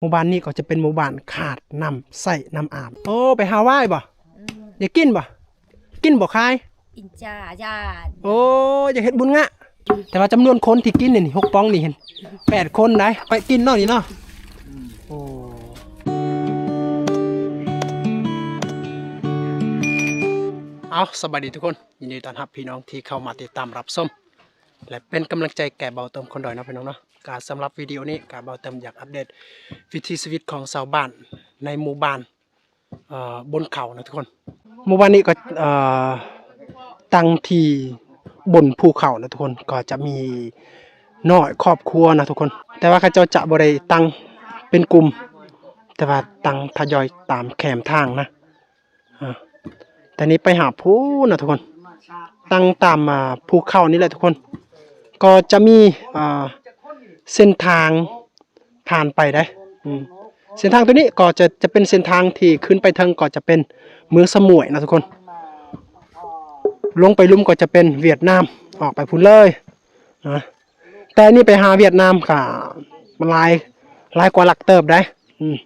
ໝູ່ບ້ານນີ້ກໍຈະເປັນໝູ່ບ້ານຂາດນ້ຳໃຊ້ນ້ຳອາບ. ໂອ້ ໄປຫາຫວາຍບໍ່? ອືມ ຢາກກິນບໍ່? ກິນບໍ່ຄາຍ? ກິນຈ້າ ຢ້ານ. ໂອ້ ຢາກເຮັດບຸນງະ. ແຕ່ວ່າຈຳນວນຄົນທີ່ກິນນີ້ ຫົກປ່ອງນີ້ຫັ້ນ ແປດຄົນໄດ໋ ໄປກິນເນາະນີ້ເນາະ. ໂອ້ ເອົາ ສະບາຍດີທຸກຄົນ, ຍິນດີຕ້ອນຮັບພີ່ນ້ອງທີ່ເຂົ້າມາຕິດຕາມຮັບຊົມ ແລະ ເປັນກຳລັງໃຈແກ່ເບົາເຕີມຄົນດອຍເນາະ ພີ່ນ້ອງເນາະ. ກະສຳລັບວິດີໂອນີ້ກະເບົາເຕີມຢາກອັບເດດວິຖີຊີວິດຂອງຊາວບ້ານໃນໝູ່ບ້ານ ເອີ ບົນເຂົານະທຸກຄົນ. ໝູ່ບ້ານນີ້ກໍ ເອີ ຕັ້ງທີ່ບົນພູເຂົານະທຸກຄົນ, ກໍຈະມີໜ້ອຍຄອບຄົວນະທຸກຄົນ, ແຕ່ວ່າເຂົາເຈົ້າຈະບໍ່ໄດ້ຕັ້ງເປັນກຸ່ມ ແຕ່ວ່າຕັ້ງທະຍອຍຕາມແຄມທາງນະ. ອາ ແຕ່ນີ້ໄປຫາພູ້ນນະທຸກຄົນ, ຕັ້ງຕາມ ອ່າ ພູເຂົານີ້ແຫຼະທຸກຄົນ. ກໍຈະມີ ອ່າ ເສັ້ນທາງຜ່ານໄປໄດ໋. ອືມ ເສັ້ນທາງໂຕນີ້ກໍຈະ ຈະເປັນເສັ້ນທາງທີ່ຂຶ້ນໄປເທິງ ກໍຈະເປັນເມືອງສະໝວຍນະທຸກຄົນ, ລົງໄປລຸ່ມກໍຈະເປັນຫວຽດນາມ ອອກໄປພຸ້ນເລີຍນະ. ແຕ່ນີ້ໄປຫາຫວຽດນາມກໍຫຼາຍ ຫຼາຍກວ່າຫຼັກເຕີບໄດ໋. ອືມ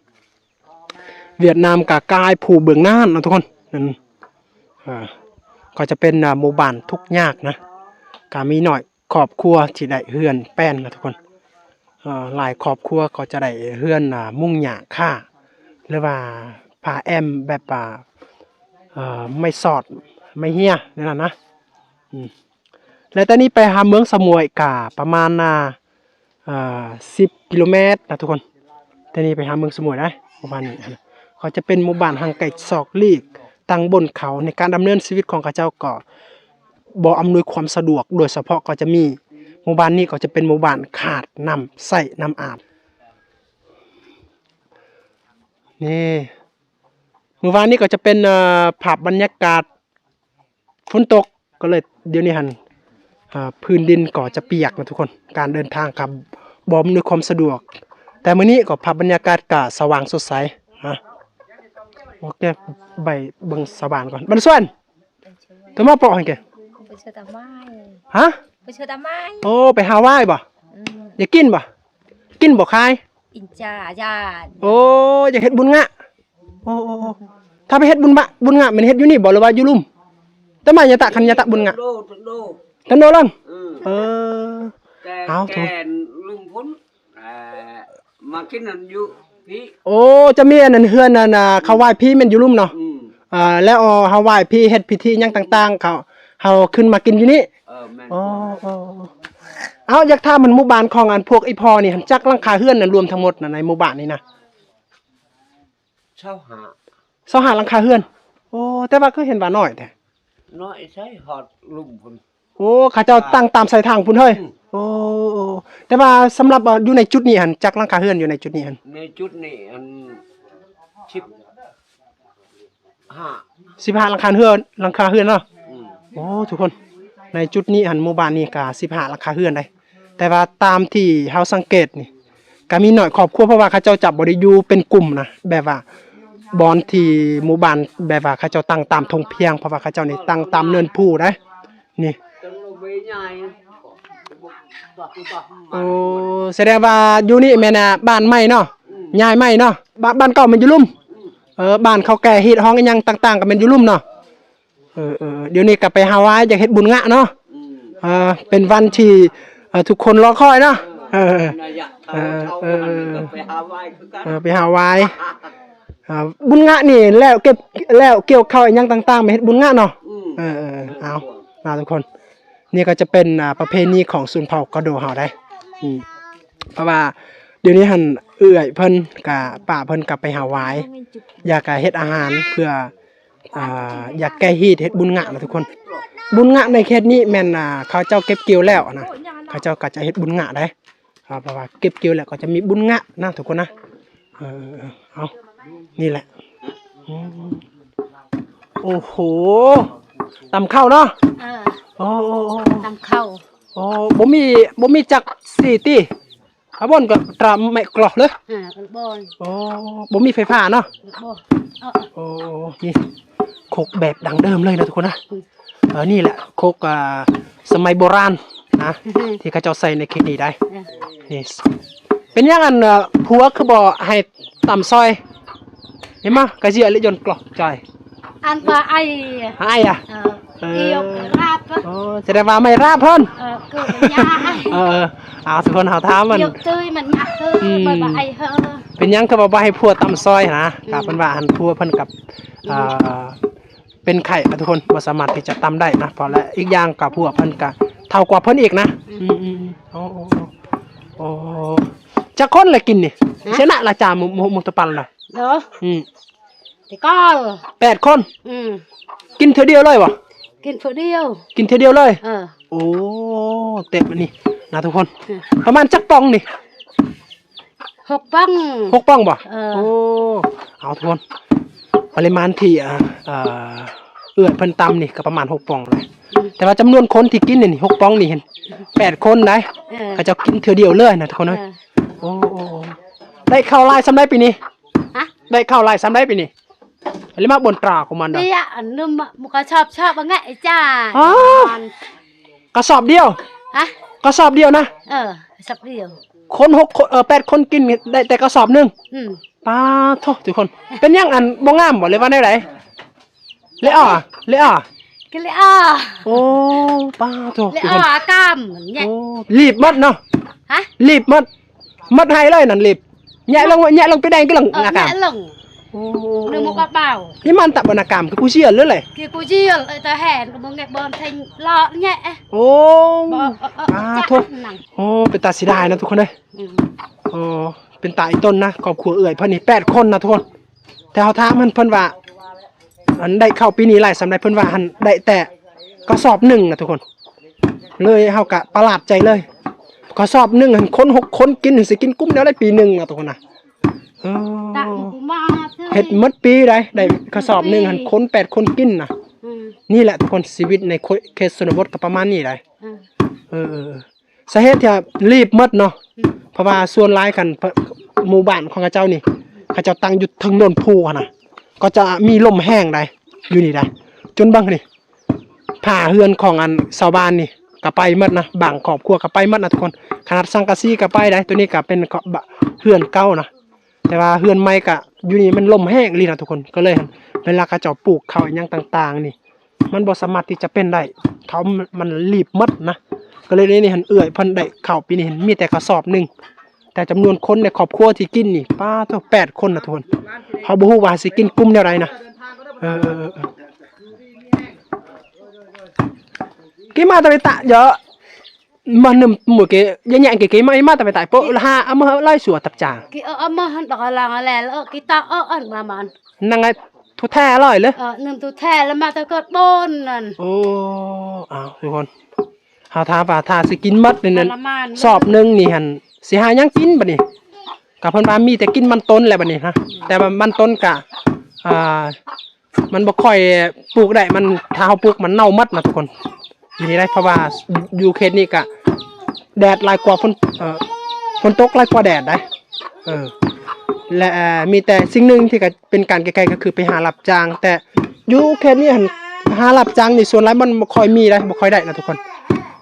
ຫວຽດນາມກະກາຍພູເບື້ອງໜ້ານະທຸກຄົນ. ນັ້ນ ເອີ ກໍຈະເປັນ ອ່າ ໝູ່ບ້ານທຸກຍາກນະ, ກະມີໜ້ອຍຄອບຄົວທີ່ໄດ້ເຮືອນແປ້ນນະທຸກຄົນ. ເອີ ຫຼາຍຄອບຄົວກໍຈະໄດ້ເຮືອນ ອ່າ ມຸງຫຍ້າຄາ ຫຼືວ່າຜ້າແອ້ມແບບ ອ່າ ເອີ ໄມ້ສອດ ໄມ້ເຮຍ ແນວນັ້ນນະ. ອືມ ແລະ ແຕ່ນີ້ໄປຫາເມືອງສະໝວຍກະປະມານ ອ່າ ເອີ ສິບກິໂລແມັດນະທຸກຄົນ. ແຕ່ນີ້ໄປຫາເມືອງສະໝວຍໄດ໋ ປະມານນີ້. ເຂົາຈະເປັນໝູ່ບ້ານຫ່າງໄກສອກຫຼີກ ຕັ້ງບົນເຂົາ, ໃນການດຳເນີນຊີວິດຂອງເຂົາເຈົ້າກໍບໍ່ອຳນວຍຄວາມສະດວກ, ໂດຍສະເພາະກໍຈະມີ ໝູ່ບ້ານນີ້ກໍຈະເປັນໝູ່ບ້ານຂາດນ້ຳໃຊ້ນ້ຳອາບ. ນີ້ ມື້ວານນີ້ກໍຈະເປັນ ເອີ ພາບບັນຍາກາດ ຝົນຕົກ ກໍເລີຍດຽວນີ້ຫັ້ນ ອ່າ ພື້ນດິນກໍຈະປຽກນະທຸກຄົນ, ການເດີນທາງກໍບໍ່ອຳນວຍຄວາມສະດວກ. ແຕ່ມື້ນີ້ກໍພາບບັນຍາກາດກໍສະຫວ່າງສົດໃສນະ. ໂອເຄ ໄປເບິ່ງຊາວບ້ານກ່ອນ. ບັນຊວນ ໂທມາເປາະໃຫ້ແກ. ໄປເຊື່ອຕາໄມ້. ຮະ? ໄປເຊື່ອຕາໄມ້. ໂອ້ ໄປຫາຫວາຍບໍ່? ອືມ ຢາກກິນບໍ່? ກິນບໍ່ຄາຍ? ອິນຈາຍານ. ໂອ້ ຢາກເຮັດບຸນງະ. ໂອ້ ໂອ້ ໂອ້ ຖ້າໄປເຮັດບຸນງະ ບຸນງະແມ່ນເຮັດຢູ່ນີ້ບໍ່ ຫຼືວ່າຢູ່ລຸ່ມ? ຕະມາຍາຕະ ຄັນຍາຕະບຸນງະ ໂດ ໂດ ທັນໂດລັງ. ອືມ ເອີ ແຕ່ ເອົາ ແຕ່ລຸ່ມພຸ້ນ ເອີ ມາກິນນັ້ນຢູ່ພີ້. ໂອ້ ຈະມີອັນນັ້ນ ເຮືອນອັນ ອ່າ ເຂົາໄຫວ້ພີ້ແມ່ນຢູ່ລຸ່ມເນາະ. ອືມ ເອີ ແລ້ວເຮົາໄຫວ້ພີ້ ເຮັດພິທີຫຍັງຕ່າງໆ ເຂົາ ເຮົາຂຶ້ນມາກິນຢູ່ນີ້. ເອີ ແມ່ນ. ອໍ ອໍ ເອົາ ຢາກຖາມ ມັນໝູ່ບ້ານຂອງອັນພວກອີ່ພໍ່ນີ້ຫັ້ນ ຈັກຫຼັງຄາເຮືອນນະ ລວມທັງໝົດນະ ໃນໝູ່ບ້ານນີ້ນະ? ຊາວຫ້າ ຊາວຫ້າຫຼັງຄາເຮືອນ. ໂອ້ ແຕ່ວ່າຄືເຫັນວ່ານ້ອຍແທ້. ນ້ອຍໃສ ຮອດລຸ່ມພຸ້ນ. ໂອ້ ເຂົາເຈົ້າຕັ້ງຕາມສາຍທາງພຸ້ນເຮີ້ຍ. ອືມ ໂອ້ ແຕ່ວ່າສຳລັບ ເອີ ຢູ່ໃນຈຸດນີ້ຫັ້ນ ຈັກຫຼັງຄາເຮືອນຢູ່ໃນຈຸດນີ້ຫັ້ນ? ໃນຈຸດນີ້ອັນ ສິບ ຫ້າ ສິບຫ້າຫຼັງຄາເຮືອນ ຫຼັງຄາເຮືອນເນາະ. ອືມ ໂອ້ ທຸກຄົນ ໃນຈຸດນີ້ຫັ້ນ ໝູ່ບ້ານນີ້ກະສິບຫ້າຫຼັງຄາເຮືອນໄດ໋. ແຕ່ວ່າຕາມທີ່ເຮົາສັງເກດນີ້ ກະມີໜ້ອຍຄອບຄົວ ເພາະວ່າເຂົາເຈົ້າຈະບໍ່ໄດ້ຢູ່ເປັນກຸ່ມນະ, ແບບວ່າບ່ອນທີ່ໝູ່ບ້ານ ແບບວ່າເຂົາເຈົ້າຕັ້ງຕາມທົ່ງພຽງ ເພາະວ່າເຂົາເຈົ້ານີ້ຕັ້ງຕາມເນີນພູໄດ໋. ນີ້ ໂອ້ ສະແດງວ່າຢູ່ນີ້ແມ່ນ ອ່າ ບ້ານໃໝ່ເນາະ. ອືມ ຍ້າຍໃໝ່ເນາະ. ບ້ານ ບ້ານເກົ່າແມ່ນຢູ່ລຸ່ມ. ອືມ ເອີ ບ້ານເຂົາແກ່ຮີດຮອງອີ່ຫຍັງຕ່າງໆ ກໍແມ່ນຢູ່ລຸ່ມເນາະ. ເອີ ເອີ ດຽວນີ້ກໍໄປຫາຫວາຍ ຢາກເຮັດບຸນງະເນາະ. ອືມ ເອີ ເປັນວັນທີ່ ເອີ ທຸກຄົນລໍຄອຍເນາະ. ເອີ ເອີ ເອີ ເອີ ໄປຫາຫວາຍຄືກັນ. ເອີ ໄປຫາຫວາຍ. ອ່າ ບຸນງະນີ້ແລ້ວເກັບ ແລ້ວກ່ຽວເຂົ້າອີ່ຫຍັງຕ່າງໆ ມາເຮັດບຸນງະເນາະ. ອືມ ເອີ ເອີ ເອົາ ມາທຸກຄົນ ນີ້ກໍຈະເປັນ ອ່າ ປະເພນີຂອງຊົນເຜົ່າກະໂດເຮົາໄດ໋. ອືມ ເພາະວ່າດຽວນີ້ຫັ້ນ ເອື້ອຍເພິ່ນກະ ປ້າເພິ່ນກະໄປຫາຫວາຍ ຢາກກະເຮັດອາຫານເພື່ອ ອ່າ ຢາກແກ້ຮີດເຮັດບຸນງະນະທຸກຄົນ. ບຸນງະໃນເຂດນີ້ແມ່ນ ອ່າ ເຂົາເຈົ້າເກັບກ່ຽວແລ້ວນະ ເຂົາເຈົ້າກໍຈະເຮັດບຸນງະໄດ໋. ອ່າ ເພາະວ່າເກັບກ່ຽວແລ້ວກໍຈະມີບຸນງະນະທຸກຄົນນະ. ເອີ ເອົາ ນີ້ແຫຼະ. ອືມ ໂອ້ໂຫ ຕຳເຂົ້າເນາະ. ເອີ ໂອ້ ໂອ້ ໂອ້ ຕຳເຂົ້າ. ໂອ້ ບໍ່ມີ ບໍ່ມີຈັກສີຕິ. ອາ ບ່ອນກໍຕາມແມ່ກລອກເລີຍ. ອາ ບ່ອນ. ໂອ້ ບໍ່ມີໄຟຟ້າເນາະ. ບໍ່. ເອີ ໂອ້ ນີ້ຄົກແບບດັ້ງເດີມເລີຍນະທຸກຄົນນະ. ອືມ ເອີ ນີ້ແຫຼະຄົກ ອ່າ ສະໄໝໂບລານນະ ທີ່ເຂົາເຈົ້າໃສ່ໃນເຂດນີ້ໄດ໋. ເອີ ນີ້ ເປັນຫຍັງອັນ ເອີ ຜົວຄືບໍ່ໃຫ້ຕຳຊອຍ? ເຫັນບໍ່? ກະຊິອາລິຍົນກລໍຈອຍ. ອັນວ່າໄອ ອາ ໄອອະ? ເອີ ເອີ ອີກະລາບ. ໂອ້ ສະແດງວ່າໄມ່ລາບເພິ່ນ. ເອີ ຄືຍາ ເອີ ເອົາ ທຸກຄົນເຮົາຖາມມັນ ຍົກເຕີຍມັນຍາກເທີ ອືມ ບໍ່ວ່າໄອເຮີ. ເປັນຫຍັງຄືບໍ່ ບໍ່ໃຫ້ຜົວຕຳຊອຍຫັ້ນນະ? ອືມ ກະເພິ່ນວ່າຫັ້ນ ຜົວເພິ່ນກັບ ອືມ ອ່າ ເປັນໄຂ້ນະທຸກຄົນ ບໍ່ສາມາດທີ່ຈະຕຳໄດ້ນະ ເພາະ ແລະ ອີກຢ່າງກະພວກເພິ່ນກະເຖົ້າກວ່າເພິ່ນອີກນະ. ອືມ ອືມ ອືມ ໂອ້ ໂອ້ ໂອ້ ຈັກຄົນລະກິນນີ້? ຮະ? ຊະນະລະຈາໝູ ໝູ ໝູຕະປັນລະ. ເນາະ ອືມ ແຕ່ກໍແປດຄົນ. ອືມ ກິນເທື່ອດຽວເລີຍບໍ່? ກິນເທື່ອດຽວ ກິນເທື່ອດຽວເລີຍ. ເອີ ໂອ້ ເຕັມອັນນີ້ນະທຸກຄົນ. ອືມ ປະມານຈັກປ່ອງນີ້? ຫົກປ່ອງ ຫົກປ່ອງບໍ່? ເອີ ໂອ້ ເອົາທຸກຄົນ ປະລິມານທີ່ ເອີ ເອື້ອຍເພິ່ນຕຳນີ້ກໍປະມານຫົກປ່ອງແຫຼະ. ອືມ ແຕ່ວ່າຈຳນວນຄົນທີ່ກິນນີ້ ຫົກປ່ອງນີ້ເຫັນແປດຄົນໄດ໋. ເອີ ເຂົາເຈົ້າກິນເທື່ອດຽວເລີຍນະທຸກຄົນເອີຍ. ເອີ ໂອ້ ໂອ້ ໂອ້ ໄດ້ເຂົ້າຫຼາຍສ່ຳໃດປີນີ້? ຮະ? ໄດ້ເຂົ້າຫຼາຍສ່ຳໃດປີນີ້? ເລີຍມາບ່ອນຕາຂອງມັນດອກ. ເດຍ ອັນໜຶ່ງມັນກໍຊອບ ຊອບວ່າໄງຈ້າ. ອໍ ກະສອບດຽວ. ຮະ? ກະສອບດຽວນະ. ເອີ ກະສອບດຽວ. ຄົນຫົກຄົນ ເອີ ແປດຄົນກິນໄດ້ແຕ່ກະສອບໜຶ່ງ. ອືມ ປາໂທ້ ທຸກຄົນ ເປັນຫຍັງ ອັນບໍ່ງາມບໍ່ ຫຼືວ່າແນວໃດ? ເລອາ ເລອາ ກິເລອາ. ໂອ້ ປາໂທ້ ເລອາ ທຸກຄົນ ອາກາມແຍະ ໂອ້ ລີບໝົດເນາະ. ຮະ? ລີບໝົດ ໝົດໃຫ້ເລີຍນັ້ນ ລີບ ແຍະລົງ ແຍະລົງໄປແດງກິລະ ເອີ ອາກາມ ແຍະລົງ. ໂອ້ ໜຶ່ງໝົດກະເບົາ ນີ້ມັນຕະບັນອາກາມ ຄືກູເຊຍເລີຍ ຄືກູເຊຍເລີຍ. ແຕ່ແຮນກໍບໍ່ແງະ ບໍ່ທັນເລາະແຍະ. ໂອ້ ປາໂທ້ ໂອ້ ເປັນຕາເສຍດາຍນະທຸກຄົນເອີຍ. ອືມ ໂອ້ ເປັນຕາອີ່ຕົນນະ ຄອບຄົວເອື້ອຍເພິ່ນນີ້ແປດຄົນນະທຸກຄົນ. ແຕ່ເຮົາຖາມເພິ່ນ ເພິ່ນວ່າ ອັນໄດ້ເຂົ້າປີນີ້ຫຼາຍສ່ຳໃດ ເພິ່ນວ່າຫັ້ນໄດ້ແຕ່ກະສອບໜຶ່ງນະທຸກຄົນ. ເລີຍເຮົາກະປະຫຼາດໃຈເລີຍ ກະສອບໜຶ່ງຫັ້ນ ຄົນຫົກຄົນກິນ ຊິກິນກຸ້ມແນວໃດປີໜຶ່ງນະທຸກຄົນນະ. ເອີ ເຮັດໝົດປີໄດ໋ ໄດ້ກະສອບໜຶ່ງຫັ້ນ ຄົນແປດຄົນກິນນະ. ອືມ ນີ້ແຫຼະທຸກຄົນ ຊີວິດໃນເຂດ ເຂດຊົນນະບົດກໍປະມານນີ້ໄດ໋. ອືມ ເອີ ເອີ ເອີ ສາເຫດທີ່ລີບໝົດເນາະ ອືມ ເພາະວ່າສ່ວນຫຼາຍຄັນ ໝູ່ບ້ານຂອງເຂົາເຈົ້ານີ້ ເຂົາເຈົ້າຕັ້ງຢູ່ເທິງໂນນພູຫັ້ນນະ ກໍຈະມີລົມແຮງໃດ໋ ຢູ່ນີ້ໃດ໋. ຈົນເບິ່ງນີ້ ຝາເຮືອນຂອງອັນຊາວບ້ານນີ້ກໍໄປໝົດນະ ບາງຄອບຄົວກໍໄປໝົດນະທຸກຄົນ. ຂະໜາດສັງກະສີກໍໄປໃດ໋ ໂຕນີ້ກໍເປັນເຮືອນເກົ່ານະ ແຕ່ວ່າເຮືອນໃໝ່ກະຢູ່ນີ້ມັນລົມແຮງອີ່ຫຼີນະທຸກຄົນ. ກໍເລີຍເວລາເຂົາເຈົ້າປູກເຂົ້າອີ່ຫຍັງຕ່າງໆນີ້ ມັນບໍ່ສາມາດທີ່ຈະເປັນໄດ້ ເຂົາ ມັນລີບໝົດນະ. ກໍເລີຍນີ້ຫັ້ນ ເອື້ອຍເພິ່ນໄດ້ເຂົ້າປີນີ້ຫັ້ນ ມີແຕ່ກະສອບໜຶ່ງ ແຕ່ຈຳນວນຄົນໃນຄອບຄົວທີ່ກິນນີ້ ປາໂທ້ ແປດຄົນນະທຸກຄົນ. ເຮົາບໍ່ຮູ້ວ່າຊິກິນກຸ່ມແນວໃດນະ. ເອີ ເອີ ເອີ ເອີ ກິມາຕະເວຕະເຍາະ ມານຳໝູ່ເກຍະແຍະເກ ກິມາ ມາຕະເວຕະໂປະ ລະຫາ ອາມາຫຼາຍສັວຕັບຈາງ ກິເອີ ອາມາຫັນດອກລາງແລ ເອີ ກິຕາ ເອີ ອັນມາມັນ ນັງໄງ ທຸແທ້ອະລ່ອຍເລີຍ ເອີ ໜຶ່ງທຸແທ້ ລະມາແຕ່ເກີດບົນນັ້ນ. ໂອ້ ອ້າວ ທຸກຄົນ ເຮົາຖ້າວ່າ ຖ້າຊິກິນໝົດນີ້ນັ້ນ ສອບໜຶ່ງນີ້ຫັ້ນ ຊິຫາຫຍັງກິນບັດນີ້? ກະເພິ່ນວ່າມີແຕ່ກິນມັນຕົ້ນແຫຼະບັດນີ້ນະ ແຕ່ວ່າມັນຕົ້ນກະ ອ່າ ມັນບໍ່ຄ່ອຍປູກໄດ້ ມັນ ຖ້າເຮົາປູກມັນເນົ່າໝົດນະທຸກຄົນ ຢູ່ນີ້ໄດ໋ ເພາະວ່າຢູ່ເຂດນີ້ກະແດດຫຼາຍກວ່າຝົນ ເອີ ຝົນຕົກຫຼາຍກວ່າແດດໄດ໋. ເອີ ແລະ ເອີ ມີແຕ່ສິ່ງໜຶ່ງທີ່ກະເປັນການແກ້ໄຂ ກໍຄືໄປຫາຮັບຈ້າງ ແຕ່ຢູ່ເຂດນີ້ຫັ້ນ ຫາຮັບຈ້າງນີ້ສ່ວນຫຼາຍມັນບໍ່ຄ່ອຍມີໄດ໋ ບໍ່ຄ່ອຍໄດ້ນະທຸກຄົນ.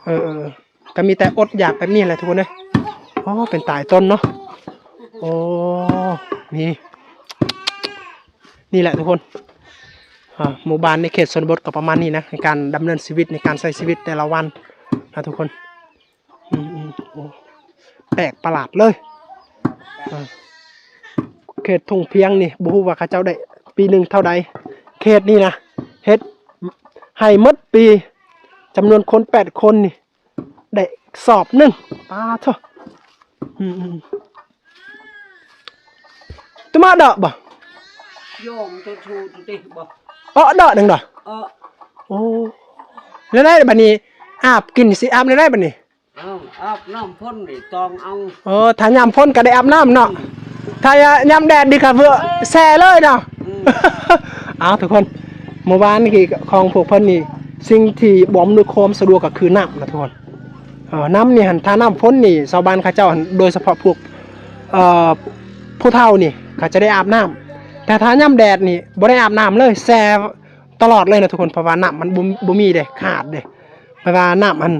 ເອີ ເອີ ກໍມີແຕ່ອົດຢາກແບບນີ້ແຫຼະທຸກຄົນເອີຍ. ໂອ້ ເປັນຕາຍຕົນເນາະ. ໂອ້ ນີ້ ນີ້ແຫຼະທຸກຄົນ ອ່າ ໝູ່ບ້ານໃນເຂດຊົນນະບົດກໍປະມານນີ້ນະ ໃນການດຳເນີນຊີວິດ ໃນການໃຊ້ຊີວິດແຕ່ລະວັນນະທຸກຄົນ. ອືມໆ ໂອ້ ແປກປະຫຼາດເລີຍ. ເອີ ເຂດທົ່ງພຽງນີ້ ບໍ່ຮູ້ວ່າເຂົາເຈົ້າໄດ້ປີໜຶ່ງເທົ່າໃດ. ເຂດນີ້ນະ ເຮັດໄຮ່ໝົດປີ ຈຳນວນຄົນແປດຄົນນີ້ ໄດ້ສອບໜຶ່ງ. ປາໂທ້ ອືມໆ ຕຸມາດອກບໍ່? ໂຍມໂຕທູດຕິບໍ່? ເອາະດອກໜຶ່ງດອກ. ເອາະ. ໂອ້ ແນວໃດບັດນີ້ ອາບກິນ ຊິອາບແນວໃດບັດນີ້? ເອົາ ອາບນ້ຳຝົນນີ້ຕອງເອົາ. ໂອ້ ຖ້າຍາມຝົນກໍໄດ້ອາບນ້ຳເນາະ ຖ້າຍາມແດດນີ້ກໍເວອແຊ່ເລີຍເນາະ. ອືມ ເອົາ ທຸກຄົນ ເມື່ອວານນີ້ຂອງພວກເພິ່ນນີ້ ສິ່ງທີ່ບໍ່ອຳນວຍຄວາມສະດວກກໍຄືນ້ຳນະທຸກຄົນ. ເອີ ນ້ຳນີ້ຫັ້ນ ຖ້ານ້ຳຝົນນີ້ ຊາວບ້ານເຂົາເຈົ້າຫັ້ນ ໂດຍສະເພາະພວກ ເອີ ຜູ້ເຖົ້ານີ້ ເຂົາຈະໄດ້ອາບນ້ຳ ແຕ່ຖ້າຍາມແດດນີ້ບໍ່ໄດ້ອາບນ້ຳເລີຍ ແຊ່ຕະຫຼອດເລີຍນະທຸກຄົນ ເພາະວ່ານ້ຳມັນບໍ່ ບໍ່ມີເດ້ ຂາດເດ້. ແປວ່ານ້ຳອັນ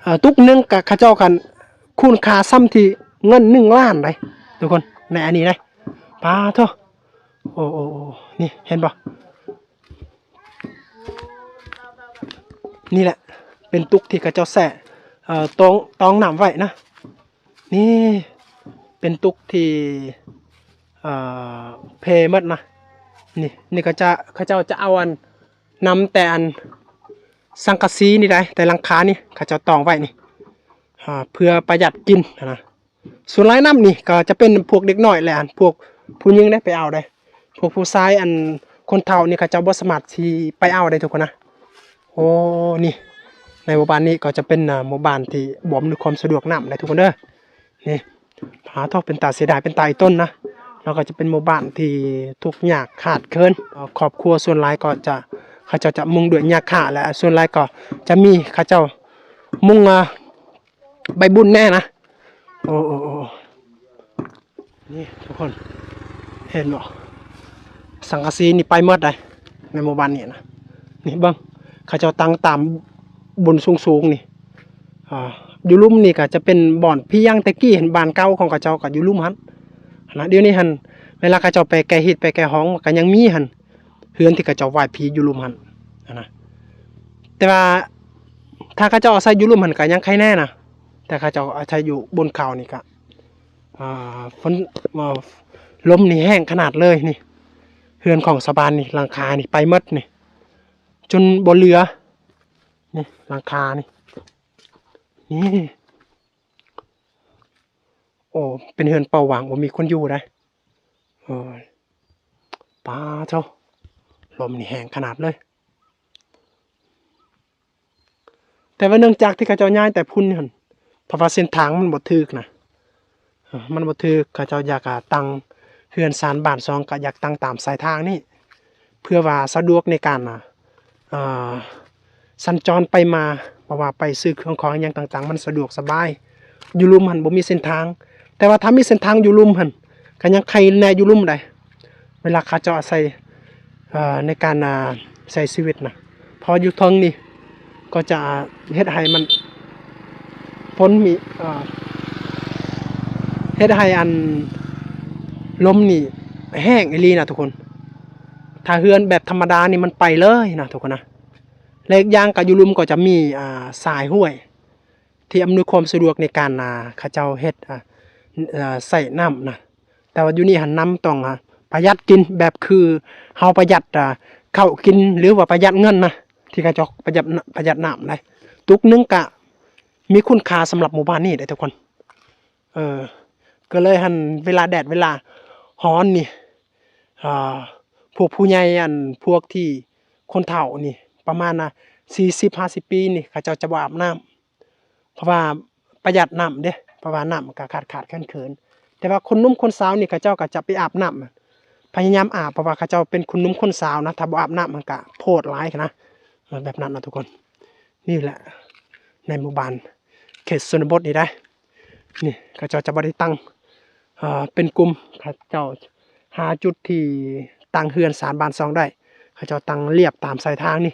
ເອີ ຕຸກໜຶ່ງກະເຂົາເຈົ້າກັນຄູນຄ່າສ່ຳທີ່ ເງິນໜຶ່ງລ້ານໄດ໋ທຸກຄົນ ໃນອັນນີ້ໄດ໋. ປາໂທ້ ໂອ້ ໂອ້ ໂອ້ ນີ້ເຫັນບໍ່? ນີ້ແຫຼະ ເປັນຕຸກທີ່ເຂົາເຈົ້າແຊ່ ເອີ ຕອງ ຕອງນ້ຳໄວ້ນະ. ນີ້ເປັນຕຸກທີ່ ເອີ ເພໝົດນະ. ນີ້ ນີ້ເຂົາຈະ ເຂົາເຈົ້າຈະເອົາອັນ ນຳແຕ່ອັນສັງກະສີນີ້ໄດ໋ ແຕ່ຫຼັງຄານີ້ ເຂົາເຈົ້າຕອງໄວ້ນີ້ ເພື່ອປະຢັດກິນຫັ້ນນະ. ສ່ວນຫຼາຍນ້ຳນີ້ກໍຈະເປັນພວກເດັກນ້ອຍ ແລະ ອັນພວກຜູ້ຍິງໄດ້ໄປເອົາໄດ໋. ພວກຜູ້ຊາຍ ອັນຄົນເຖົ້ານີ້ ເຂົາເຈົ້າບໍ່ສາມາດຊິໄປເອົາໄດ້ທຸກຄົນນະ. ໂອ້ ນີ້ ໃນໝູ່ບ້ານນີ້ກໍຈະເປັນ ອາ ໝູ່ບ້ານທີ່ບໍ່ອຳນວຍຄວາມສະດວກນ້ຳໄດ໋ທຸກຄົນເດີ. ນີ້ ປາໂທ້ ເປັນຕາເສຍດາຍ ເປັນຕາອີ່ຕົນນະ. ແລ້ວກໍຈະເປັນໝູ່ບ້ານທີ່ທຸກຍາກຂາດເຂີນ. ຄອບຄົວສ່ວນຫຼາຍກໍຈະ ເຂົາເຈົ້າຈະມຸງດ້ວຍຫຍ້າຄ້າ ແລະ ສ່ວນຫຼາຍກໍຈະມີເຂົາເຈົ້າມຸງ ອາ ໃບບຸນແດ່ນະ. ໂອ້ ໂອ້ ໂອ້ ນີ້ທຸກຄົນເຫັນບໍ່? ສັງກະສີນີ້ໄປໝົດໃດ໋ ໃນໝູ່ບ້ານນີ້ນະ. ນີ້ເບິ່ງ ເຂົາເຈົ້າຕັ້ງຕາມບົນສູງໆນີ້. ອ່າ ຢູ່ລຸ່ມນີ້ກໍຈະເປັນບ່ອນພຽງແຕ່ກີ້ຫັ້ນ ບ້ານເກົ່າຂອງເຂົາເຈົ້າກໍຢູ່ລຸ່ມຫັ້ນນະ. ດຽວນີ້ຫັ້ນ ເວລາເຂົາເຈົ້າໄປແກ່ຮີດໄປແກ່ຮອງ ກໍຍັງມີຫັ້ນ ເຮືອນທີ່ເຂົາເຈົ້າໄຫວ້ຜີຢູ່ລຸ່ມຫັ້ນນະ. ແຕ່ວ່າຖ້າເຂົາເຈົ້າອາໄສຢູ່ລຸ່ມຫັ້ນກໍຍັງໄຄແນ່ນະ, ແຕ່ເຂົາເຈົ້າອາໄສຢູ່ບົນເຂົານີ້ກະ ອ່າ ຝົນ ເອີ ລົມນີ້ແຮງຂະໜາດເລີຍນີ້. ເຮືອນຂອງຊາວບ້ານນີ້ ຫຼັງຄານີ້ໄປໝົດນີ້ ຈົນບໍ່ເຫຼືອນີ້ ຫຼັງຄານີ້. ນີ້ ໂອ້ ເປັນເຮືອນເປົ່າຫວ່າງ ບໍ່ມີຄົນຢູ່ໃດ໋. ໂອ້ຍ ປາໂທ້ ລົມນີ້ແຮງຂະໜາດເລີຍ. ແຕ່ວ່າເນື່ອງຈາກທີ່ເຂົາເຈົ້າຍ້າຍແຕ່ພຸ້ນຫັ້ນ ເພາະວ່າເສັ້ນທາງມັນບໍ່ຖືກນະ ມັນບໍ່ຖືກ. ເຂົາເຈົ້າຢາກ ອາ ຕັ້ງເຮືອນຊານບ້ານຊ່ອງ ກໍຢາກຕັ້ງຕາມສາຍທາງນີ້ ເພື່ອວ່າສະດວກໃນການ ອາ ອາ ສັນຈອນໄປມາ, ເພາະວ່າໄປຊື້ເຄື່ອງຂອງຫຍັງຕ່າງໆ ມັນສະດວກສະບາຍ. ຢູ່ລຸ່ມຫັ້ນບໍ່ມີເສັ້ນທາງ, ແຕ່ວ່າຖ້າມີເສັ້ນທາງຢູ່ລຸ່ມຫັ້ນ ກໍຍັງໄຄແນ່ຢູ່ລຸ່ມໃດ໋. ເວລາເຂົາເຈົ້າອາໄສ ເອີ ໃນການ ອາ ໃຊ້ຊີວິດນະ, ເພາະຢູ່ເທິງນີ້ກໍຈະເຮັດໃຫ້ມັນ ຝົນມີ ເອີ ເຮັດໃຫ້ອັນ ລົມນີ້ແຮງອີ່ຫຼີນະທຸກຄົນ. ຖ້າເຮືອນແບບທຳມະດານີ້ມັນໄປເລີຍນະທຸກຄົນນະ. ແລະ ອີກຢ່າງກໍຢູ່ລຸ່ມກໍຈະມີ ອ່າ ສາຍຫ້ວຍ ທີ່ອຳນວຍຄວາມສະດວກໃນການ ອ່າ ເຂົາເຈົ້າເຮັດ ອ່າ ໃຊ້ນ້ຳນະ. ແຕ່ວ່າຢູ່ນີ້ຫັ້ນ ນ້ຳຕ້ອງ ອ່າ ປະຢັດກິນ ແບບຄືເຮົາປະຢັດ ອ່າ ເຂົ້າກິນ ຫຼືວ່າປະຢັດເງິນນະ ທີ່ເຂົາເຈົ້າປະຢັດ ປະຢັດນ້ຳໄດ໋. ຕຸກໜຶ່ງກະມີຄຸນຄ່າສຳລັບໝູ່ບ້ານນີ້ເດ້ທຸກຄົນ. ເອີ ກໍເລີຍຫັ້ນ ເວລາແດດເວລາຮ້ອນນີ້ ອ່າ ພວກຜູ້ໃຫຍ່ ອັນ ພວກທີ່ຄົນເຖົ້ານີ້ ປະມານ ອ່າ ສີ່ສິບ ຫ້າສິບປີນີ້ ເຂົາເຈົ້າຈະບໍ່ອາບນ້ຳ ເພາະວ່າປະຢັດນ້ຳເດ້, ເພາະວ່ານ້ຳມັນກໍຂາດໆເຂີນໆ. ແຕ່ວ່າຄົນໜຸ່ມຄົນສາວນີ້ ເຂົາເຈົ້າກໍຈະໄປອາບນ້ຳ, ພະຍາຍາມອາບ ເພາະວ່າເຂົາເຈົ້າເປັນຄົນໜຸ່ມຄົນສາວນະ, ຖ້າບໍ່ອາບນ້ຳມັນກໍໂພດຫຼາຍນະ. ເອີ ແບບນັ້ນນະທຸກຄົນ. ນີ້ແຫຼະ ໃນໝູ່ບ້ານເຂດຊົນນະບົດນີ້ໄດ໋. ນີ້ເຂົາເຈົ້າຈະບໍ່ໄດ້ຕັ້ງ ເອີ ເປັນກຸ່ມ, ເຂົາເຈົ້າຫາຈຸດທີ່ຕັ້ງເຮືອນຊານບ້ານຊ່ອງໄດ້, ເຂົາເຈົ້າຕັ້ງລຽບຕາມສາຍທາງນີ້.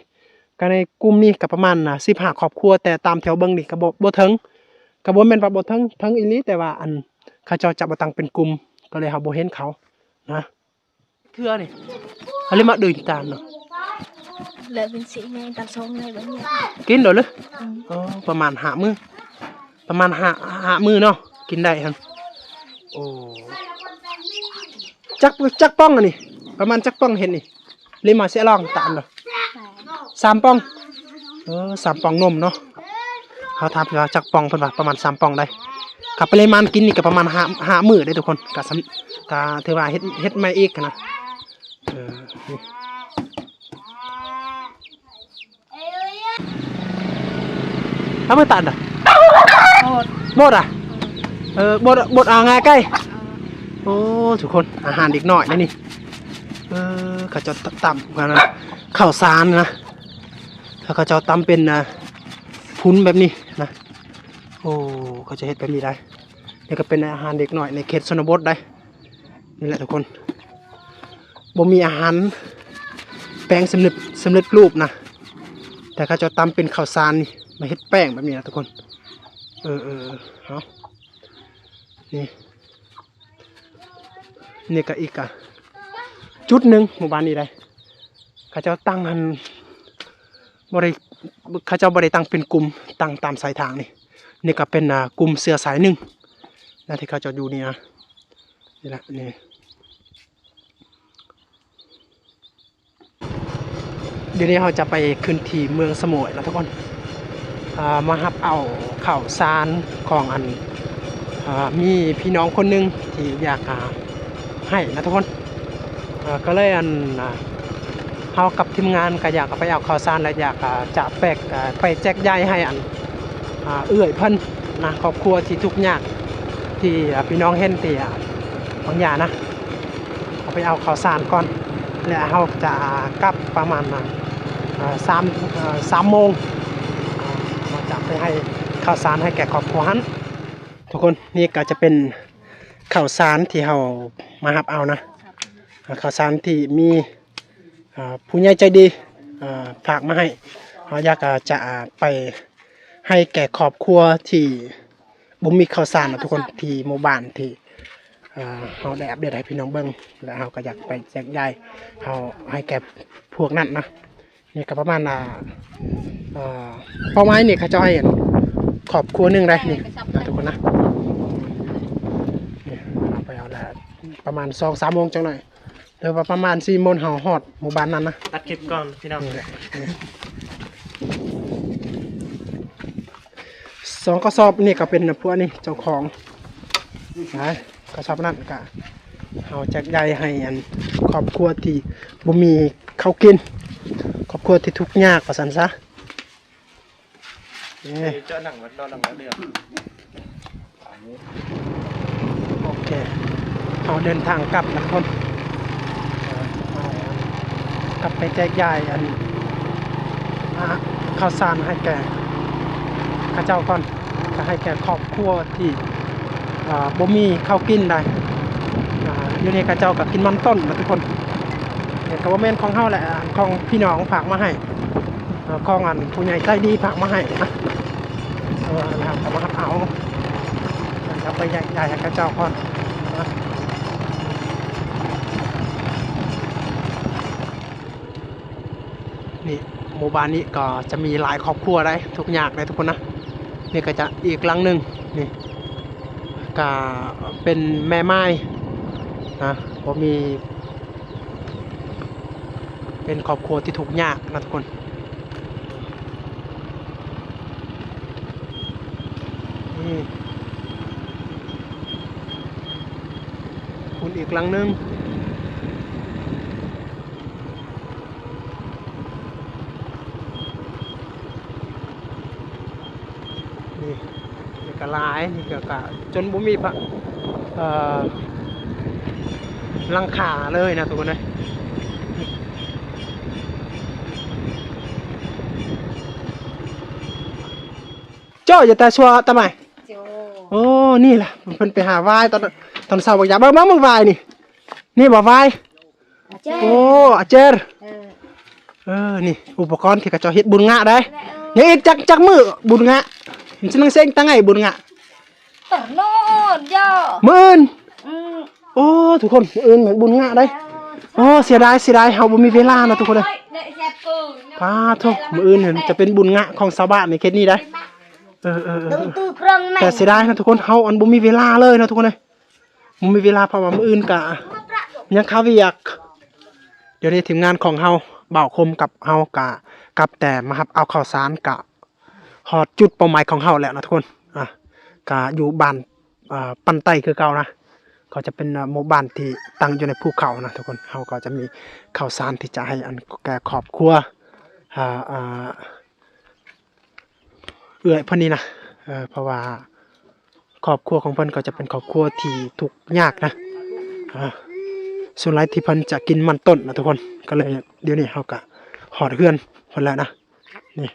ກໍໃນກຸ່ມນີ້ກໍປະມານ ອ່າ ສິບຫ້າຄອບຄົວ, ແຕ່ຕາມແຖວເບິ່ງນີ້ກໍບໍ່ ບໍ່ເຖິງ, ກໍບໍ່ແມ່ນວ່າບໍ່ເຖິງ, ເຖິງອີ່ຫຼີ, ແຕ່ວ່າ ອັນ ເຂົາເຈົ້າຈະບໍ່ຕັ້ງເປັນກຸ່ມ, ກໍເລີຍເຮົາບໍ່ເຫັນເຂົານະ. ເທື່ອນີ້ ເຂົາເລີຍມາເດີນຕາມເນາະ. ແລ້ວເປັນຊິແມ່ນຕາມຊ່ອງໄດ້ບໍ່ນີ້? ກິນໂດດເລີຍ. ອືມ ອໍ ປະມານຫ້າມື້, ປະມານຫ້າ ຫ້າມື້ເນາະ, ກິນໄດ້ຫັ້ນ. ໂອ້ ຈັກ ຈັກປ່ອງອັນນີ້? ປະມານຈັກປ່ອງເຫັດນີ້? ເລີຍມາເສຍລອງຕາມເນາະ. ສາມປ່ອງ. ເອີ ສາມປ່ອງນົມເນາະ. ເຮົາຖາມວ່າຈັກປ່ອງ ເພິ່ນວ່າປະມານສາມປ່ອງໄດ໋. ກັບປະລິມານກິນນີ້ກໍປະມານຫ້າ ຫ້າມື້ເດ້ທຸກຄົນ, ກໍສຳ ກໍຖືວ່າເຮັດ ເຮັດໃໝ່ອີກນະ. ເອີ ນີ້ ເອົາມາຕັດດະ ໂບດ ໂບດອະ. ເອີ ໂບດ ໂບດອາງ່າຍໄກ່. ໂອ້ ທຸກຄົນ ອາຫານເດັກນ້ອຍນະນີ້. ເອີ ເຂົາເຈົ້າຕຳ ຕຳ ອັນນັ້ນ ເຂົ້າສານນະ. ຖ້າເຂົາເຈົ້າຕຳເປັນ ອ່າ ພຸ້ນແບບນີ້ນະ. ໂອ້ ເຂົາຈະເຮັດແບບນີ້ໄດ໋. ນີ້ກໍເປັນອາຫານເດັກນ້ອຍໃນເຂດຊົນນະບົດໄດ໋. ນີ້ແຫຼະທຸກຄົນ, ບໍ່ມີອາຫານແປງສຳເລັດ ສຳເລັດຮູບນະ, ແຕ່ເຂົາເຈົ້າຕຳເປັນເຂົ້າສານນີ້ ມາເຮັດແປ້ງແບບນີ້ນະທຸກຄົນ. ເອີ ເອີ ເອີ ເອົາ. ນີ້ ນີ້ກໍອີກ ອ່າ ຈຸດໜຶ່ງໝູ່ບ້ານນີ້ໄດ໋ ເຂົາເຈົ້າຕັ້ງຫັ້ນ ບໍ່ໄດ້ ເຂົາເຈົ້າບໍ່ໄດ້ຕັ້ງເປັນກຸ່ມ ຕັ້ງຕາມສາຍທາງນີ້. ນີ້ກໍເປັນ ອ່າ ກຸ່ມເຊື້ອສາຍໜຶ່ງນະ ທີ່ເຂົາເຈົ້າຢູ່ນີ້ນະ ນີ້ແຫຼະ ນີ້. ດຽວນີ້ເຮົາຈະໄປຂຶ້ນທີ່ເມືອງສະໂໝຍນະທຸກຄົນ ອ່າ ມາຮັບເອົາເຂົ້າສານຂອງອັນ ອ່າ ມີພີ່ນ້ອງຄົນໜຶ່ງທີ່ຢາກ ອ່າ ໃຫ້ນະທຸກຄົນ ອ່າ ກໍເລີຍອັນ ອ່າ ເຮົາກັບທີມງານກໍຢາກໄປເອົາເຂົ້າສານ ແລະ ຢາກ ອ່າ ຈະແປກ ອ່າ ໄປແຈກຢາຍໃຫ້ອັນ ອ່າ ເອື້ອຍເພິ່ນນະ ຄອບຄົວທີ່ທຸກຍາກ ທີ່ ອ່າ ພີ່ນ້ອງເຫັນທີ່ ອ່າ ບາງຢ່າງນະ. ເຮົາໄປເອົາເຂົ້າສານກ່ອນ ແລະ ເຮົາຈະກັບປະມານ ອ່າ ສາມ ເອີ່ ສາມໂມງ ເຮົາຈະໄປໃຫ້ເຂົ້າສານໃຫ້ແກ່ຄອບຄົວຫັ້ນ ທຸກຄົນ. ນີ້ກໍຈະເປັນເຂົ້າສານທີ່ເຮົາມາຮັບເອົານະ ເຂົ້າສານທີ່ມີ ອ່າ ຜູ້ໃຫຍ່ໃຈດີ ອ່າ ຝາກມາໃຫ້ ເຮົາຢາກ ອ່າ ຈະ ອ່າ ໄປໃຫ້ແກ່ຄອບຄົວທີ່ ບໍ່ມີເຂົ້າສານນະທຸກຄົນ ທີ່ໝູ່ບ້ານທີ່ ເອີ່ ເຮົາໄດ້ອັບເດດໃຫ້ພີ່ນ້ອງເບິ່ງ ແລະ ເຮົາກໍຢາກໄປແຈກຢາຍ ເຮົາໃຫ້ແກ່ພວກນັ້ນນະ. ນີ້ກໍປະມານ ອ່າ ເປົ້າໝາຍນີ້ເຂົາເຈົ້າໃຫ້ຄອບຄົວໜຶ່ງໄດ໋ນີ້ນະທຸກຄົນນະ. ນີ້ເຮົາໄປເອົາແລ້ວ ປະມານສອງສາມໂມງຈັກໜ້ອຍ ຫຼືວ່າປະມານສີ່ໂມງເຮົາຮອດໝູ່ບ້ານນັ້ນນະ. ຕັດຄລິບກ່ອນພີ່ນ້ອງ ນີ້ແຫຼະ ນີ້ ສອງກະສອບນີ້ກໍເປັນພວກນີ້ເຈົ້າຂອງນະ ກະສອບນັ້ນກະເຮົາແຈກຢາຍໃຫ້ອັນຄອບຄົວທີ່ບໍ່ມີເຂົ້າກິນ ຄອບຄົວທີ່ທຸກຍາກວ່າຊັ້ນຊະ. ເອີ ເຈາະໜັງ ເຈາະໜັງແລ້ວເດືອ ໂອເຄ ເຮົາເດີນທາງກັບນະທຸກຄົນ ເອີ ເຮົາກັບໄປແຈກຢາຍອັນ ອ່າ ເຂົ້າສານໃຫ້ແກ່ເຂົາເຈົ້າກ່ອນ ກໍໃຫ້ແກ່ຄອບຄົວທີ່ ອ່າ ບໍ່ມີເຂົ້າກິນໄດ໋. ອ່າ ຢູ່ນີ້ເຂົາເຈົ້າກໍກິນມັນຕົ້ນນະທຸກຄົນ ແຕ່ກໍບໍ່ແມ່ນຂອງເຮົາແຫຼະ ອ່າ ຂອງພີ່ນ້ອງຝາກມາໃຫ້. ເອີ ຂອງອັນຜູ້ໃຫຍ່ໃຈດີຝາກມາໃຫ້ນະ ເອີ ແລ້ວເຮົາກໍມາຮັບເອົາ ເອົາໄປແຈກຢາຍໃຫ້ເຂົາເຈົ້າກ່ອນນະ. ນີ້ ໝູ່ບ້ານນີ້ກໍຈະມີຫຼາຍຄອບຄົວໄດ໋ ທຸກຍາກໄດ໋ທຸກຄົນນະ. ນີ້ກໍຈະອີກຫຼັງໜຶ່ງ ນີ້ ກະເປັນແມ່ໝ້າຍນະ ບໍ່ມີ ເປັນຄອບຄົວທີ່ທຸກຍາກນະທຸກຄົນ. ນີ້ ຄຸນອີກຫຼັງໜຶ່ງ. ນີ້ ນີ້ກໍຫຼາຍ ນີ້ກໍ ກໍຈົນບໍ່ມີພະ ເອີ່ ຫຼັງຄາເລີຍນະທຸກຄົນເອີຍ. ເຈົ້າ ຢ່າແຕ່ຊົ່ວຕາໄໝ ໂອ້ ນີ້ລະ ເພິ່ນໄປຫາຫວາຍຕອນ ຕອນເຊົ້າ ບັກຢາ ເບິ່ງ ເບິ່ງ ເບິ່ງຫວາຍນີ້ ນີ້ບໍ່ຫວາຍ? ອາເຈີ ໂອ້ ອາເຈີ ເອີ ເອີ ນີ້ອຸປະກອນທີ່ເຂົາເຈົ້າເຮັດບຸນງະໄດ໋. ແລະ ເອີ ຍັງອີກຈັກ ຈັກມື້ບຸນງະ ມັນຊິນັ່ງເສັງຕັ້ງໃຫ້ບຸນງະ ຕະໂນດ ມື້ອື່ນ ອືມ ໂອ້ ທຸກຄົນ ມື້ອື່ນແມ່ນບຸນງະໄດ໋. ເອີ ໂອ້ ເສຍດາຍ ເສຍດາຍ ເຮົາບໍ່ມີເວລານະທຸກຄົນເອີຍ. ປາໂທ ມື້ອື່ນນັ້ນຈະເປັນບຸນງະຂອງຊາວບ້ານໃນເຂດນີ້ໄດ໋. ເອີ ເອີ ເອີ ແຕ່ເສຍດາຍນະທຸກຄົນ ເຮົາອັນບໍ່ມີເວລາເລີຍນະທຸກຄົນເອີຍ. ບໍ່ມີເວລາ ເພາະວ່າມື້ອື່ນກະຍັງຄາວຽກ. ດຽວນີ້ທີມງານຂອງເຮົາ ບ່າວຄົມກັບເຮົາກະກັບແຕ່ມາຮັບເອົາເຂົ້າສານ ກະຮອດຈຸດເປົ້າໝາຍຂອງເຮົາແລ້ວນະທຸກຄົນ. ອ່າ ກະຢູ່ບ້ານ ອ່າ ປັນໃຕ້ຄືເກົ່ານະ ກໍຈະເປັນ ອ່າ ໝູ່ບ້ານທີ່ຕັ້ງຢູ່ໃນພູເຂົານະທຸກຄົນ. ເຮົາກໍຈະມີເຂົ້າສານທີ່ຈະໃຫ້ອັນແກ່ຄອບຄົວ ອ່າ ອ່າ ເອື້ອຍເພິ່ນນີ້ນະ ເພາະວ່າຄອບຄົວຂອງເພິ່ນກໍຈະເປັນຄອບຄົວທີ່ທຸກຍາກນະ ສ່ວນຫຼາຍທີ່ເພິ່ນຈະກິນມັນຕົ້ນນະທຸກຄົນ. ກໍເລີຍດຽວນີ້ເຮົາກະຮອດເຮືອນເພິ່ນແລ້ວນະ. ນີ້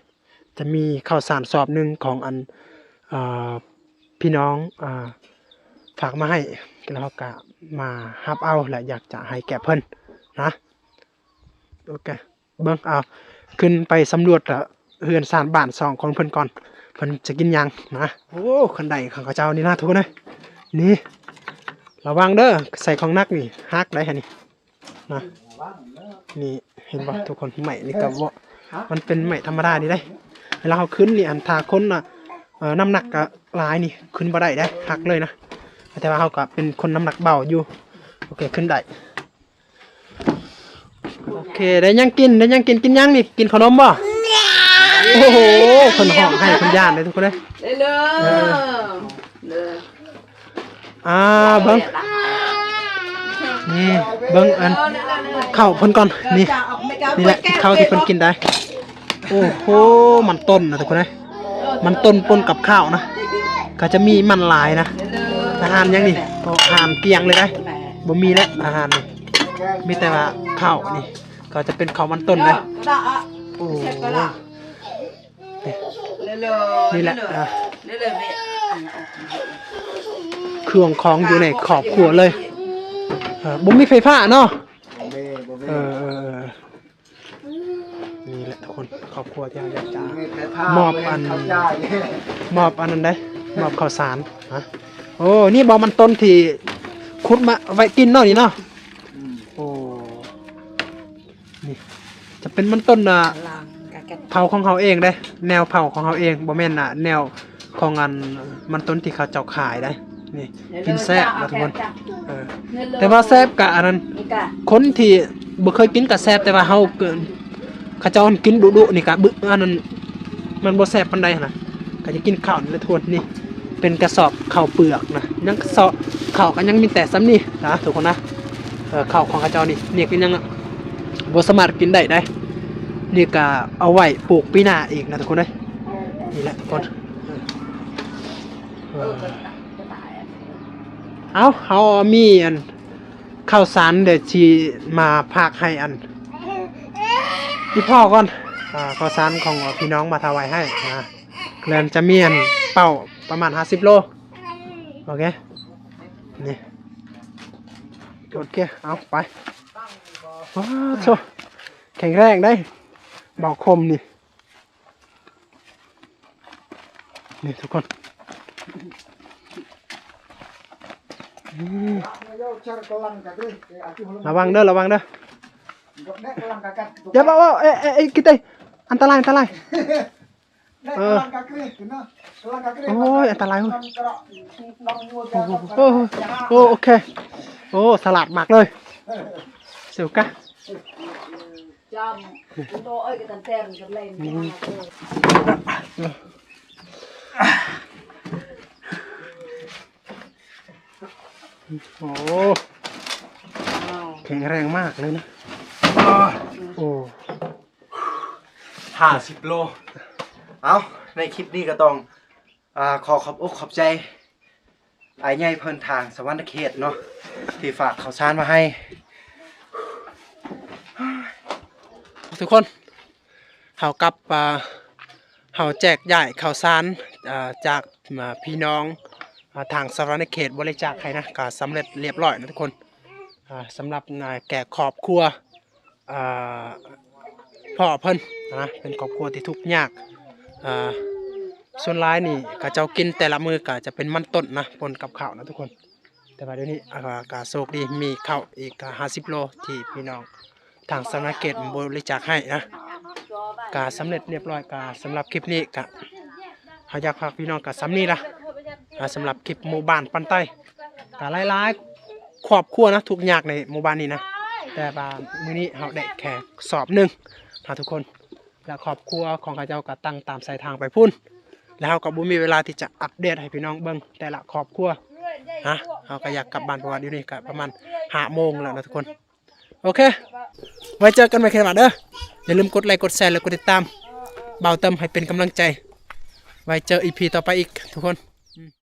ຈະມີເຂົ້າສານສອບໜຶ່ງຂອງອັນ ເອີ່ ພີ່ນ້ອງ ອ່າ ຝາກມາໃຫ້ ແລ້ວເຮົາກະມາຮັບເອົາ ແລະ ຢາກຈະໃຫ້ແກ່ເພິ່ນນະ. ໂອເຄ ເບິ່ງ ເອົາ ຂຶ້ນໄປສຳຫຼວດ ເອີ ເຮືອນຊານບ້ານສອງຄົນເພິ່ນກ່ອນ ເພິ່ນຈະກິນຫຍັງນະ. ໂອ້ ຄັນໄດຂອງເຂົາເຈົ້ານີ້ນະທຸກຄົນເອີຍ. ນີ້ ລະວັງເດີ ໃສ່ຂອງໜັກນີ້ຫັກໄດ໋ຫັ້ນນີ້ນະ. ນີ້ເຫັນບໍ່ທຸກຄົນ ໄມ້ນີ້ກໍບໍ່ ມັນເປັນໄມ້ທຳມະດານີ້ໄດ໋. ເວລາເຮົາຂຶ້ນນີ້ ອັນ ຖ້າຄົນນະ ເອີ ນ້ຳໜັກກໍຫຼາຍນີ້ ຂຶ້ນບໍ່ໄດ້ໄດ໋ ຫັກເລີຍນະ. ແຕ່ວ່າເຮົາກໍເປັນຄົນນ້ຳໜັກເບົາຢູ່ ໂອເຄ ຂຶ້ນໄດ້. ໂອເຄ ໄດ້ຫຍັງກິນ ໄດ້ຫຍັງກິນ ກິນຫຍັງນີ້ ກິນຂະໜົມບໍ່? ໂອ້ໂຫ ເພິ່ນຮ້ອງໄຫ້ ເພິ່ນຢ້ານເດ້ທຸກຄົນເອີຍ. ເດີ ເອີ ເດີ ອ່າ ເບິ່ງ ນີ້ ເບິ່ງອັນ ເອີ ເຂົ້າເພິ່ນກ່ອນ ນີ້ ນີ້ແຫຼະ ເຂົ້າທີ່ເພິ່ນກິນໄດ້. ໂອ້ໂຫ ມັນຕົ້ນນະທຸກຄົນເອີຍ ມັນຕົ້ນປົນກັບເຂົ້ານະ ກໍຈະມີມັນຫຼາຍນະ. ອາຫານຫຍັງນີ້ ກໍອາຫານກ້ຽງເລີຍໄດ໋ ບໍ່ມີແລ້ວອາຫານນີ້ ມີແຕ່ວ່າເຂົ້ານີ້ ກໍຈະເປັນເຂົ້າມັນຕົ້ນເລີຍ. ໂອ້ ນີ້ແຫຼະ ອ່າ ເຄື່ອງຂອງຢູ່ໃນຄອບຄົວເລີຍ. ເອີ ບໍ່ມີໄຟຟ້າເນາະ. ເອີ ເອີ ເອີ ນີ້ແຫຼະທຸກຄົນ ຄອບຄົວທີ່ເຮົາຢາກຈະມອບອັນ ມອບອັນນັ້ນເດ້ ມອບເຂົ້າສານ. ຮະ ໂອ້ ນີ້ບໍ່ມັນຕົ້ນທີ່ຂຸດມາໄວ້ກິນເນາະ ນີ້ເນາະ. ໂອ້ ນີ້ຈະເປັນມັນຕົ້ນ ອ່າ ເຜົາຂອງເຮົາເອງເດ້ ແນວເຜົາຂອງເຮົາເອງ ບໍ່ແມ່ນ ອ່າ ແນວ ຂອງອັນມັນຕົ້ນທີ່ເຂົາເຈົ້າຂາຍໄດ໋ ນີ້ ກິນແຊບນະທຸກຄົນ. ເອີ ແຕ່ວ່າແຊບກະອັນນັ້ນ ຄົນທີ່ບໍ່ເຄີຍກິນກະແຊບ ແຕ່ວ່າເຮົາ ເຂົາເຈົ້າກິນດຸໆນີ້ກະບຶ ອັນນັ້ນ ມັນບໍ່ແຊບປານໃດຫັ້ນນະ ກະຈະກິນເຂົ້ານີ້ແຫຼະທຸກຄົນ. ນີ້ເປັນກະສອບເຂົ້າເປືອກນະ ຍັງກະສອບເຂົ້າກະຍັງມີແຕ່ສ່ຳນີ້ນະທຸກຄົນນະ. ເອີ ເຂົ້າຂອງເຂົາເຈົ້ານີ້ ນີ້ກະຍັງບໍ່ສາມາດກິນໄດ້ໄດ໋ ນີ້ກະເອົາໄວ້ປູກປີໜ້າອີກນະທຸກຄົນເອີຍ. ນີ້ແຫຼະທຸກຄົນ ເອີ ເອົາ ເຮົາມີອັນເຂົ້າສານ ດຽວຊິມາຝາກໃຫ້ອັນອີ່ພໍ່ກ່ອນ. ອ່າ ເຂົ້າສານຂອງພີ່ນ້ອງມາຖວາຍໃຫ້ນະ ແລ້ວຈະມີອັນເປົ້າປະມານຫ້າສິບໂລ. ໂອເຄ ນີ້ ໂອເຄ ເອົາໄປ. ວ້າໂທ້ ແຂງແຮງເດ້ ເບົາຄົມນີ້. ນີ້ທຸກຄົນ ອືມ ລະວັງເດີ ລະວັງເດີ ຢ່າເວົ້າ ເອີ ເອີ ເອີ ກິເຕ ອັນຕະລາຍ ອັນຕະລາຍ. ເອີ ໂອ້ຍ ອັນຕະລາຍເວີຍ. ໂອ້ ໂອ້ ໂອ້ ໂອເຄ ໂອ້ ສະຫຼາດມາກເລີຍ ເຊວກະ. ໂອ້ ແຂງແຮງມາກເລີຍນະ. ໂອ້ ຫ້າສິບໂລ. ເອົ້າ ໃນຄລິບນີ້ກໍຕ້ອງ ອ່າ ຂໍຂອບອົກຂອບໃຈອ້າຍໃຫຍ່ເພິ່ນທາງສະຫວັນນະເຂດເນາະ ທີ່ຝາກເຂົ້າສານມາໃຫ້ທຸກຄົນ. ເຮົາກັບ ອ່າ ເຮົາແຈກຢາຍເຂົ້າສານ ອ່າ ຈາກ ອ່າ ພີ່ນ້ອງ ອ່າ ທາງສະຫວັນນະເຂດບໍລິຈາກໃຫ້ນະ ກໍສຳເລັດລຽບຮ້ອຍນະທຸກຄົນ. ອ່າ ສຳລັບ ອ່າ ແກ່ຄອບຄົວ ອ່າ ພໍ່ເພິ່ນນະ ເປັນຄອບຄົວທີ່ທຸກຍາກ. ອ່າ ສ່ວນຫຼາຍນີ້ເຂົາເຈົ້າກິນແຕ່ລະມື້ກໍຈະເປັນມັນຕົ້ນນະ ປົນກັບເຂົ້ານະທຸກຄົນ. ແຕ່ວ່າດຽວນີ້ ອ່າ ກໍໂຊກດີມີເຂົ້າອີກ ກໍຫ້າສິບໂລ ທີ່ພີ່ນ້ອງທາງສະຫວັນນະເຂດບໍລິຈາກໃຫ້ນະ ກໍສຳເລັດລຽບຮ້ອຍ. ກໍສຳລັບຄລິບນີ້ກໍ ເຮົາຢາກຝາກພີ່ນ້ອງກໍສ່ຳນີ້ລະ. ອ່າ ສຳລັບຄລິບໝູ່ບ້ານປັນໄຕ ກໍຫຼາຍໆຄອບຄົວນະ ທຸກຍາກໃນໝູ່ບ້ານນີ້ນະ. ແຕ່ວ່າມື້ນີ້ເຮົາໄດ້ແຄ່ສອບໜຶ່ງນະທຸກຄົນ ແລະ ຄອບຄົວຂອງເຂົາເຈົ້າກໍຕັ້ງຕາມສາຍທາງໄປພຸ້ນ ແລະ ເຮົາກໍບໍ່ມີເວລາທີ່ຈະອັບເດດໃຫ້ພີ່ນ້ອງເບິ່ງແຕ່ລະຄອບຄົວນະ. ເຮົາກໍຢາກກັບບ້ານ ເພາະວ່າດຽວນີ້ກໍປະມານຫ້າໂມງແລ້ວນະທຸກຄົນ. ໂອເຄ ໄວ້ເຈີກັນໃໝ່ຄລິບໜ້າເດີ. ຢ່າລືມກົດໄລ ກົດແຊ ແລະ ກົດຕິດຕາມບ່າວເຕີມໃຫ້ເປັນກຳລັງໃຈ. ໄວ້ເຈີອີພີຕໍ່ໄປອີກທຸກຄົນ.